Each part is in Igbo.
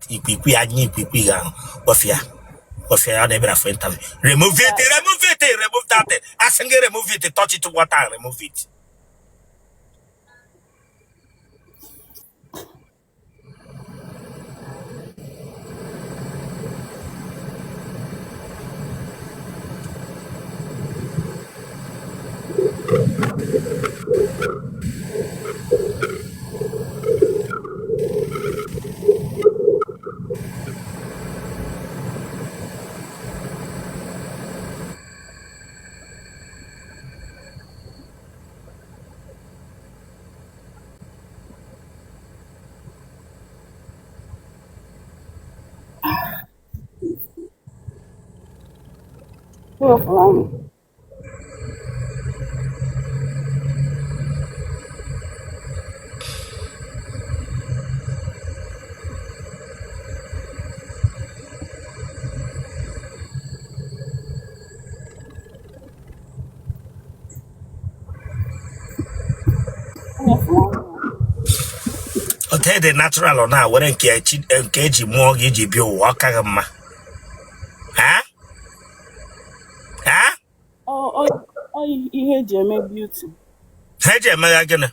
Ikwikwii anya ikwikwii ahụ kpọfịa kpọfịa ya na-ebịara for interview. Remove it, remove it, remove that thing. Asị gị remove it, touch it water and remove it. Ewepụla m. Otu dị natural ọ na were nke nke eji mụọ gị iji bịa ụwa ọ ka gị mma. Ha? Ha? Ọ ihe eji eme beauty. Ha eji eme ya gịnị?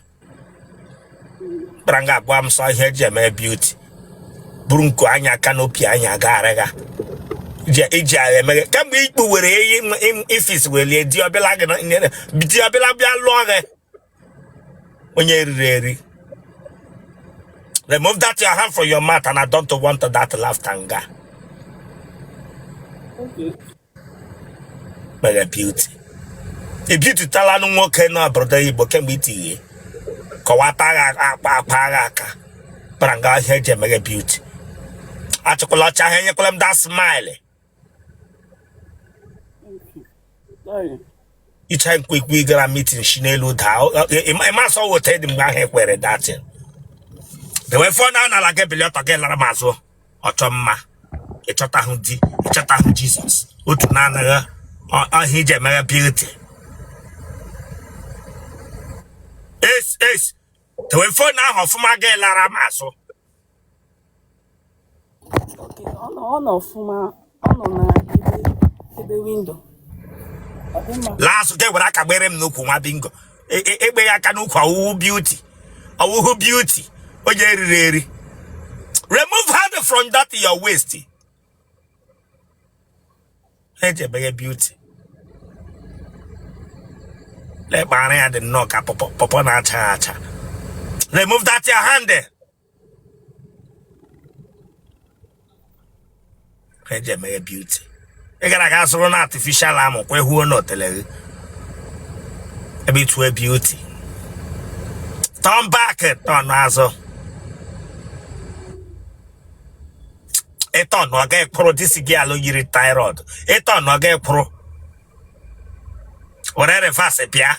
Kpara nga agwa m sọ ihe eji eme beauty. Buru nku anya canopy anya ga-arịga. Iji agha emeghe kemgbe ikpu were eyi ifis welie di ọbịla gị di ọbịla bịa lụọ gị onye riri eri. Remove that your hand from your mouth and I don't want that laughter nga. Okay. Mere beauty. Ị beauty talanụ nwoke na obodo Igbo kemgbe itinye kọwata agha akpa akpa agha aka kpara nga ihe eji emeghe beauty. Achịkwala ọcha ahụ enyekwala m that smile. Okay. Sorry. Icha nkwekwe gara meeting shi n'elu daa ịmasọ weta dị mgbe ahụ ekwere datin dewe phone ahụ n'ala gị bili ọtọ gị lara m azụ ọchọ mma ịchọtahụ di ịchọtahụ Jizọs otu na-anaghị ọhịa iji emeghe beauty es es dewe phone ahụ ọfụma gị lara m azụ. Okay, ọ nọ ọfụma, ọ nọ na ebe window. Ọ dị mma. Laa azụ gị were aka gbere m n'ukwu nwa bingo. Egbe ya aka n'ukwu ọwụhụ beauty ọwụhụ beauty onye eriri eri. Remove hand from that your waist. Ha eji emeghe beauty. Lekpara ya dị nnọọ ka pọpọ pọpọ na-acha acha. Remove that your hand. Eji emeghe beauty. Ị gara aga zụrụ na artificial amụ kwa ehuo na otele gị ebe itue beauty. Turn back, turn azụ. Ịtọn ọ ga-ekwuru disi gị alụ yiri thyroid. Ịtọn ọ ga-ekwuru were reverse bịa.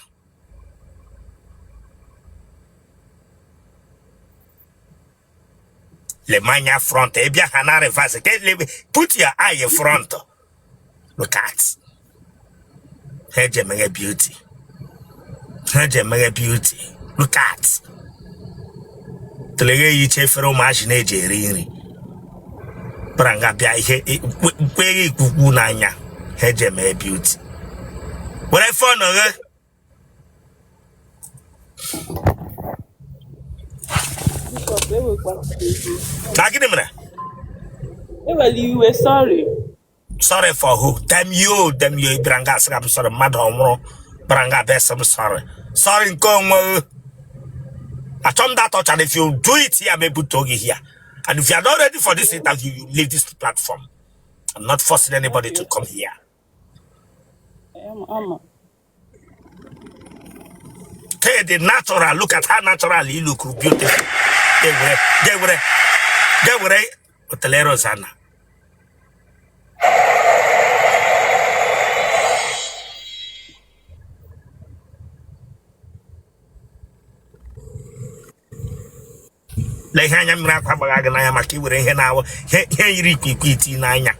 Lemanya front ị bịa ha na reverse ke put your eye front, look at ha eji emeghe beauty, ha eji emeghe beauty, look at teleghe ya iche efere ụmụazị na-eji eri nri bara nga bịa ihe kweghị ikwukwu n'anya ha eji emeghe beauty. Were phone gị. Bishop, ewekwala iwe. Na gịnị mere? Ewela iwe, sorry. Sorry for who? Damn you, damn you. Bịara nga asịra m sorry, mmadụ ọ nwụrụ bịara nga bịa sị m sorry. Sorry nke onwe gị. Achọ m that touch and if you do it here, I'm able to gị here. And if you are not ready for this interview, you leave this platform. I'm not forcing anybody to come here. Ama. Hey, the natural. Look at how natural you look beautiful. They were, they were, they were. Otele Rosanna. Lee ihe anya mmiri akwa gbagha gị n'anya maka iwere ihe na-awụ ihe yiri ikwikwii iti n'anya.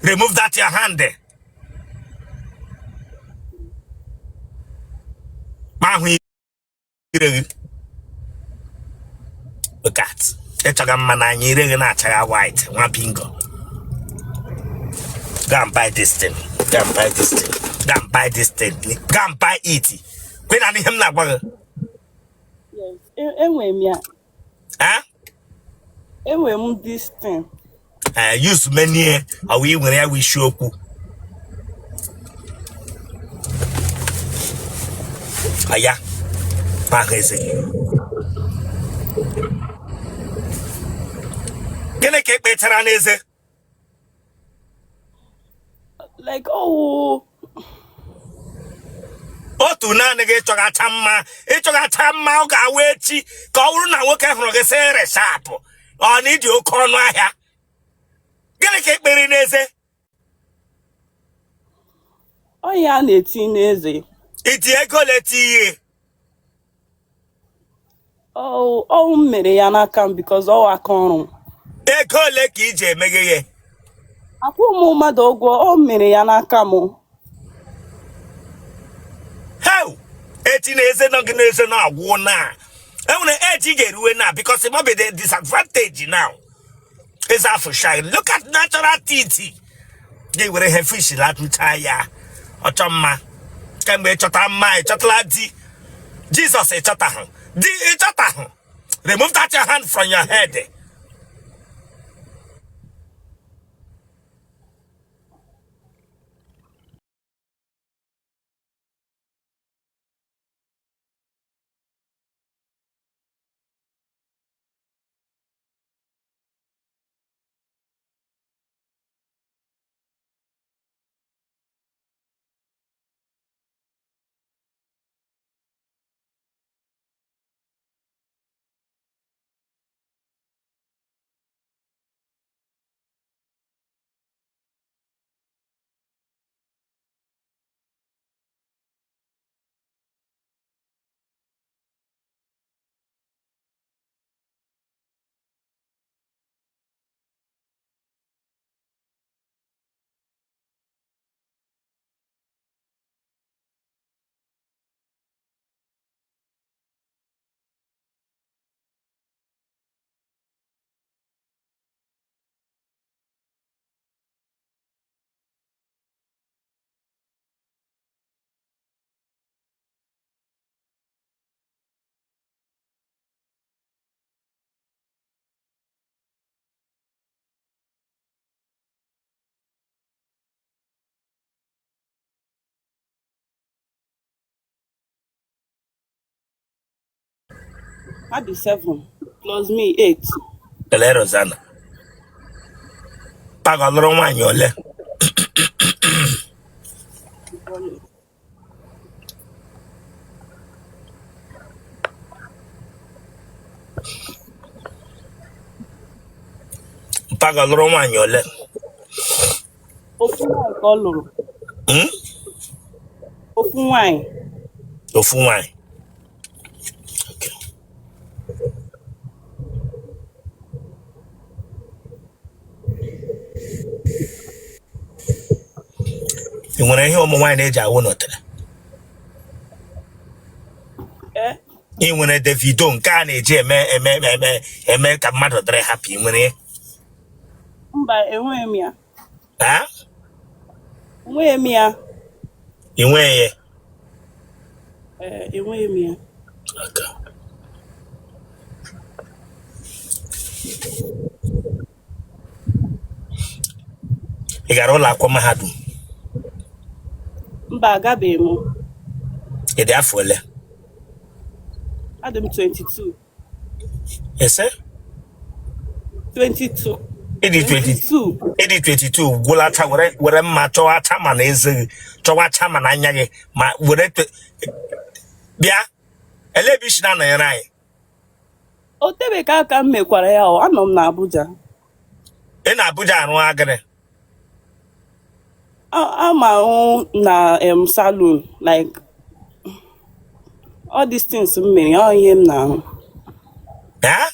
Remove that your hand. Ma ahụ ire gị. Look at. Ịchọga mma n'anya, ire gị na-achagha white nwa bingo. Go and buy this thing, go and buy this thing, go and buy this thing, go and buy it. Kwe na ihe m na-agwa gị. Yes, enwe m ya. Eh? Enwe m this thing. Eh, use many ọ wụ ị nwere ya wụ isi okwu. Aya ahụ eze gị, gịnị ka ị kpechara n'eze? Like ọwụ Otu naanị gị chọgacha mma, ịchọgacha mma, ọ ga-awụ echi ka ọ bụrụ na nwoke hụrụ gị sị re sharp, ọ na ịdị oke ọnụ ahịa. Gịnị ka ị kpere n'eze? Ọ ihe a na-eti n'eze. Iti ego ole tinye? Ọwụ m mere ya n'aka m because ọwụ aka ọrụ m. Ego ole ka iji emeghe ya? Akwụ m mmadụ ụgwọ, ọ mere ya n'aka m. Heu, eti na eze nọ gị n'eze na-agwụ na enwere eji ga-eruwe na because it might be the disadvantage now. Eze afọ shine, look at natural teeth gị, were ihe fish latụcha ya ọchọ mma. Kemgbe ị chọta mma, ị chọtala di. Jizọs, ị chọtahụ di, ị chọtahụ. Remove that your hand from your head. Ha dị 7 plus me, 8. Kelee Rosanna. Paga lụrụ nwaanyị ole? Paga lụrụ nwaanyị ole? Ofu nwaanyị ka ọ lụrụ. Ofu nwaanyị. Ofu nwaanyị. Okay. Ị nwere ihe ụmụ nwaanyị na-eji awụ n'otele? Ee. Ị nwere Davido nke a na-eji eme eme eme eme ka mmadụ dịrị happy, ị nwere ya? Mba, enweghị m ya. Ha? Enweghị m ya. Ị nweghị ya? Ee, enweghị m ya. Okay. Ị gara ụlọ akwụkwọ mahadum? Mba, agabeghị m. Ị dị afọ ole? Adị m 22. Ese? 22. Ịdị 20 22. Ịdị 22 gwụlacha, were mma chọwa chama na eze gị, chọwa chama na anya gị, ma were bịa ele ebe i si na-anọnyere anyị. O tebe ka aka m mekwara ya o, anọ m na Abuja. Ị na Abuja arụ agịrị? Ama ahụ na salon, like all these things m mere, ọ ihe m na-ahụ. Ha?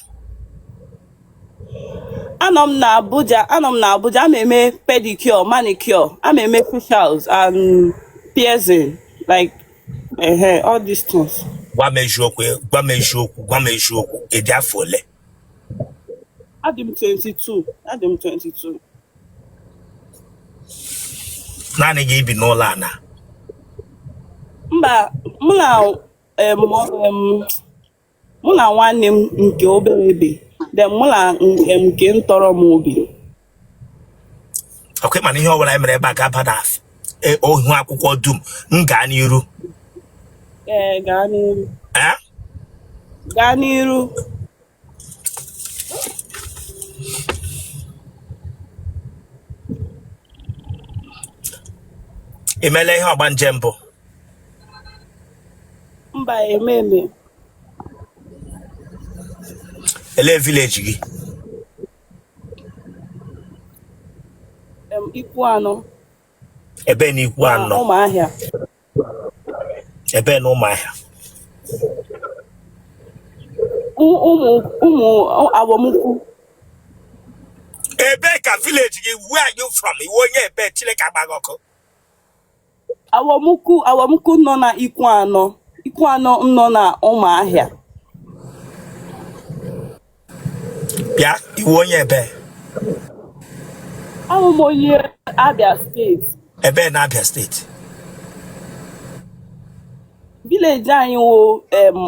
Anọ m na Abuja, anọ m na Abuja, ama eme pedicure, manicure, ama eme facials and piercing, like ehe, all these things. Gwa m eziokwu, gwa m eziokwu, gwa m eziokwu, ị dị afọ ole? Adị m 22. Adị m 22. Naanị gị bi n'ụlọ a na? Mba, mụ na em, em, mụ na nwanne m nke obere bi. Then mụ na nke m tọrọ m bi. Ọkwa mana ihe ọbụla anyị mere ebe a ga-aba na ohu akwụkwọ dum. M gaa n'iru? Ee, gaa n'iru. Ee? Gaa n'iru. I meela ihe ọgbanje mbụ? Mba, eme eme. Elee village gị? Ikwuano. Ebe na Ikwuano? Ụmụahịa. Ebe na Ụmụahịa? Ụmụ ụmụ Awọmukwu. Ebe ka village gị? Where are you from? Ị wụ onye ebe? Chineke agba gị ọkụ. Awọmukwu, Awọmukwu nọ na Ikwuano, Ikwuano nọ na Ụmụahịa. Bịa, ị wụ onye ebe? Awụ m onye Abia State. Ebe na Abia State? Village anyị wụ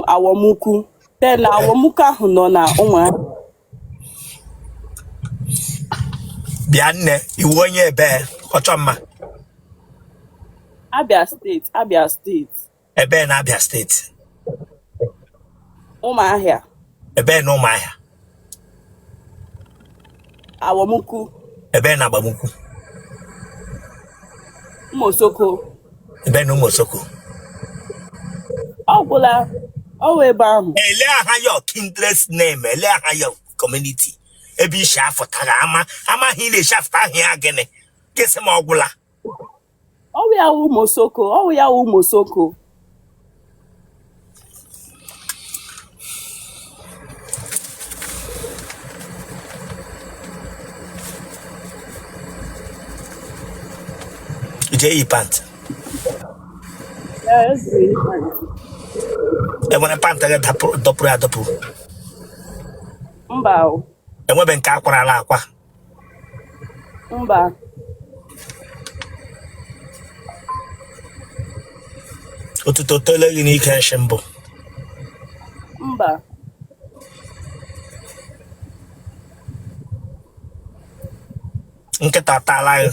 Awọmukwu. Then Awọmukwu ahụ nọ na Ụmụahịa. Bịa nne, ị wụ onye ebe? Ọchọ mma. Abia State, Abia State. Ebe na Abia State? Ụmụahịa. Ebe na Ụmụahịa? Awọmukwu. Ebe na Agbamukwu? Ụmụosoko. Ebe na Ụmụosoko? Ọ gwụla, ọ wụ ebe ahụ. Ele aha your kindred's name, ele aha your community, ebe i si afụtara ama amaghị ile esi afụta ahụ ya gịnị gị sị ma ọ gwụla. Ọ wụ ya wụ Ụmụosoko, ọ wụ ya wụ Ụmụosoko. I ji eyi pant? Ee, eji m eyi pant. Enwere pant gị dọpụrụ adọpụ? Mba o. Enwebe nke akwarala akwa? Mba. Otuto tole gị n'ike nshi mbụ? Mba. Nkịta ataala gị?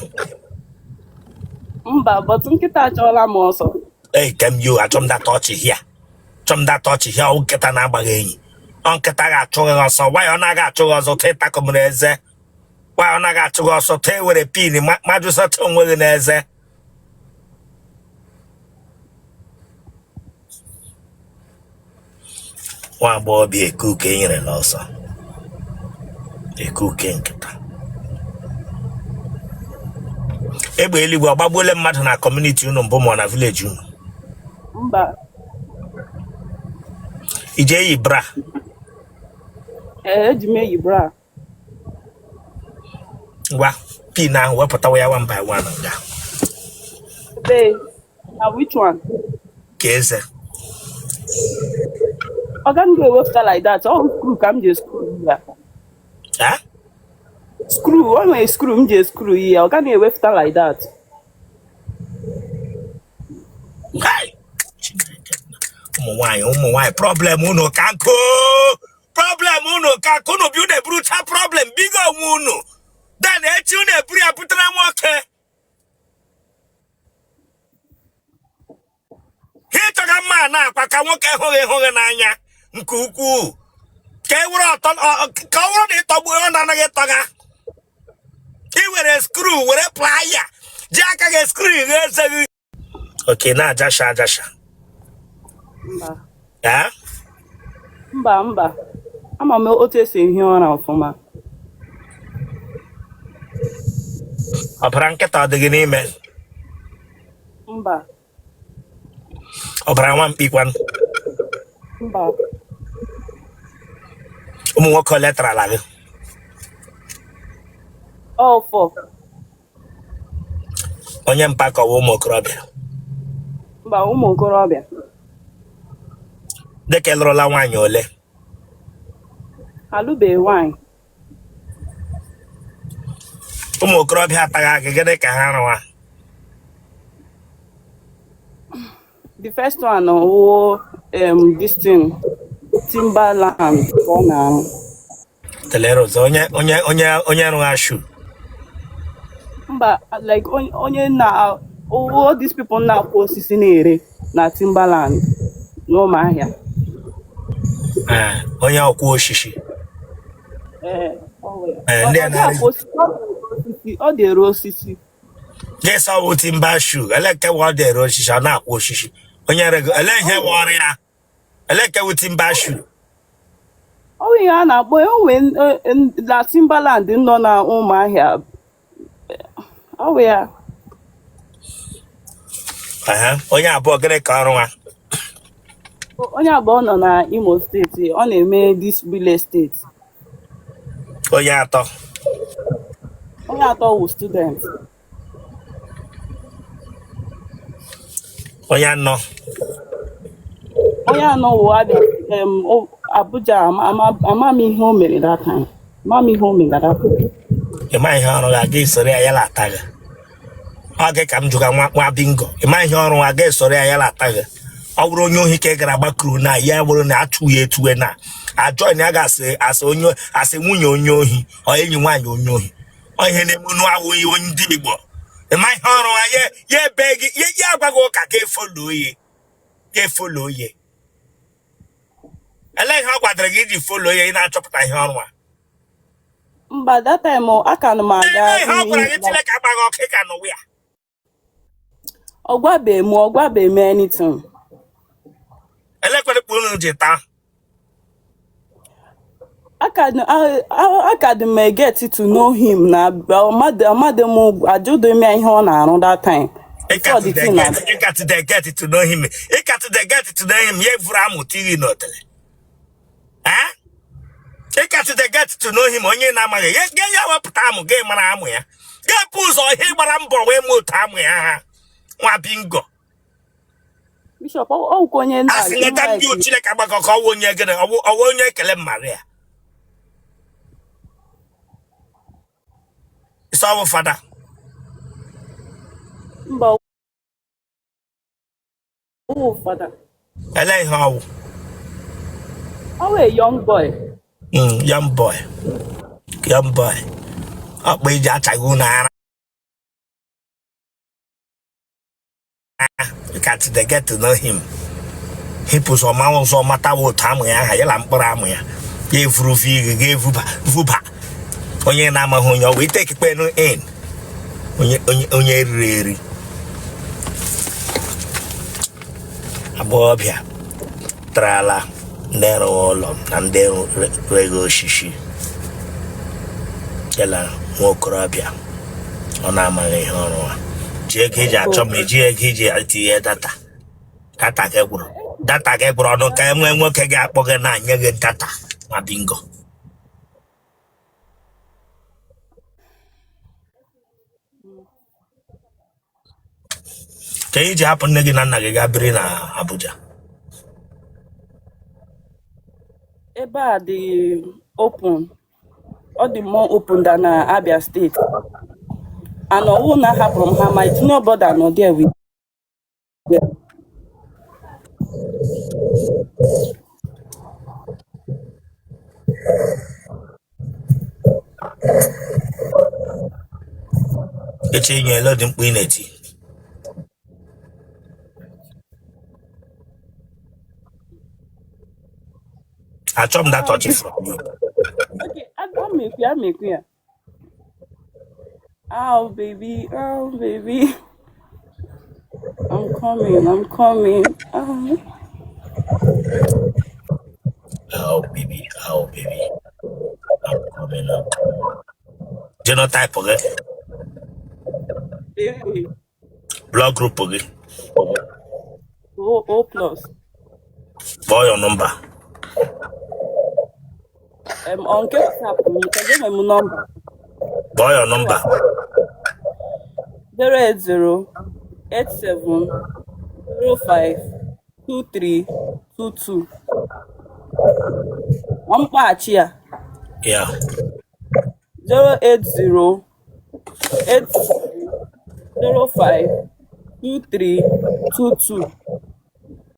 Mba, but nkịta achọọla m ọsọ. Ei, kem yo, achọ m data ọchị hịa, achọ m data ọchị hịa. Ọ nkịta na-agbaghị enyi, ọ nkịta ga-achụ gị ọsọ. Why ọ naghị achụ gị ọsọ tụ ịtakọmere eze? Why ọ naghị achụ gị ọsọ tụ ewere pin majụsata onwe gị n'eze? Nwa agbọghọbịa ekuke e nyere n'ọsọ ekuke nkịta egbe eluigwe ọ gbagbuole mmadụ na community unu mbụ ma ọ na village unu? Mba. I ji eyi bra? Ee, eji m eyi bra. Ngwa, pin ahụ wepụtawa ya one by one nga. Ebe na which one? Ka eze. Ọ gaghị ewepụta like that. Ọ screw ka m ji screw ya. Eh? Screw, ọ nwere screw m ji screw ya. Ọ gaghị ewepụta like that. Hai! Chineke. Ụmụ nwaanyị, ụmụ nwaanyị, problem unu ka nkụ, problem unu ka nkụ. Unu bi unu eburucha problem bigo onwe unu, then echi unu eburu ya butere nwoke. Ha ịchọga mma na-akwa ka nwoke hụghị hụghị n'anya nke ukwuu, ka e were ọtọ ka ọ bụrụ na ịtọgbu ọ na-anaghị ịtọga. I were screw, were plier, ji aka gị screw ghe eze gị. Okay, na-ajasha ajasha? Mba. Ee? Mba, mba. Ama m otu esi ehi ụra ọfụma. Ọbara nkịta ọ dị gị n'ime? Mba. Ọbara nwa mkpi kwanụ? Mba. Ụmụ nwoke ole tarala gị? All four. Onye mpa ka ọ wụ ụmụ okorobịa? Mba, ụmụ okorobịa. Dịka ị lụrụla nwaanyị ole? Alụbeghị nwaanyị. Ụmụ okorobịa ataghị gị, gịnị ka ha rụwa? The first one wụ this thing, Timberland ka ọ na-arụ. Teleroza, onye onye onye onye rụgha shoe? Mba, like onye na all these people na-akwụ osisi na-ere na Timberland n'Ụmụahịa. Ee, onye ọkwụ osisi. Ee, ọ wụ ya. Ee, Ọ ndị a ọ dị na-arị akwụ osisi, ọ dị osisi, ọ dị ere osisi. Gị sọ wụ timber shoe, ele nke wụ ọ dị ere osisi, ọ na-akwụ osisi. Onye rego, ele ihe wụ ọrụ ya? Ele nke wụ timber shoe? Ọ wụ ihe a na-akpọ onwe na Timberland nọ na Ụmụahịa. Ọ wụ ya. Aha. Onye abụọ, gịnị ka ọrụ ha? Onye abụọ nọ na Imo Steeti, ọ na-eme this real estate. Onye atọ? Onye atọ wụ student. Onye anọ? Onye anọ wụ Abia, Abuja. Ama m ihe o mere that time. Ama m ihe o mere that time. Ị ma ihe ọrụ ga aga esoro ya, ya la-ata gị. Ọ gị ka m jụga, nwa nwa bingo. Ị ma ihe ọrụ aga esoro ya, ya la-ata gị. Ọ bụrụ onye ohi ka ị gara gbakuru na ya, bụrụ na achụ ya etuwe na ajọ na ya ga-asị asị onye asị nwunye onye ohi, ọ enyi nwaanyị onye ohi. Ọ ihe na-eme unu awụghị onye ndị Igbo. Ị ma ihe ọrụ ha, ya ya ebe gị ya ya agwa gị ụka ka efollow ya, ka efollow ya. Ele ihe ọ gwadara gị iji follow ya? Ị na-achọpụta ihe ọrụ a? Mba, that time aka na m aga. Ele ihe ọ gwara gị? Chineke agbaghị ọkụ, ị ka nọwa ya. Ọ gwabeghị m, ọ gwabeghị m anything. Elekwere kpa unu ji taa? Aka dị m get to know him na amadị m, ajụdị m ya ihe ọ na-arụ that time before the thing na. Ị ka dey get to know him, ị ka dey get to know him, ya evuru amụ tiri n'otele. Eh? Ị ka dey get to know him, onye na-amaghị ya ga ya wepụta amụ gị mara amụ ya, ga-epu ụzọ ihe gbara mbọ wee mụ otu amụ ya ha, nwa bingo. Bishop, ọ wụkwa onye A sị leta ndị like Chineke agbakọ ka ọwụ onye gịnị, ọwụ onye ekele Maria isi ọwụ fada? Mba, ọ wụ fada. Ele ihe ọwụ? Ọ wụ a young boy. Young boy, young boy, ọkpa iji achaghị unu ara. You got to get to know him. Hipụ ụzọ ma ụzọ matawa otu amụ ya aha ya na mkpụrụ amụ ya, ya evuru ihe ga-evuba vuba onye na-amaghị onye ọ bụ ite ekikpenu in onye onye onye riri eri. Agbọghọbịa tarala ndị rụrụ ụlọ na ndị rego osisi yala nwa okorobịa ọ na-amaghị ihe ọrụ ha ji ego iji achọ ma eji ego iji etinye data. Data gị gwụrụ, data gị gwụrụ ọnụ ka enwee nwoke ga-akpọ gị na-nye gị data, ma bingo. Ka iji hapụ nne gị na nna gị gaa biri na Abuja? Ebe a dị open, ọ dị more open than na Abia Steeti, and ọwụ na hapụrụ m ha, my junior brother nọ there with them. Eche inye ele dị mkpu ị na-eti. Achọ m that touch from you. Okay, I'm ya, I'm ya. Oh baby, oh baby. I'm coming, I'm coming. Oh. Oh baby, oh baby, I'm coming up. Genotype gị? Baby. Blood group gị? O, O plus. Kpọọ your number. On nke WhatsApp m, nke gị m nọmba. Kpọọ your number. 080 87 05 23 22. Ọ mkpaghachi ya. Ya. 080 8 05 23 22.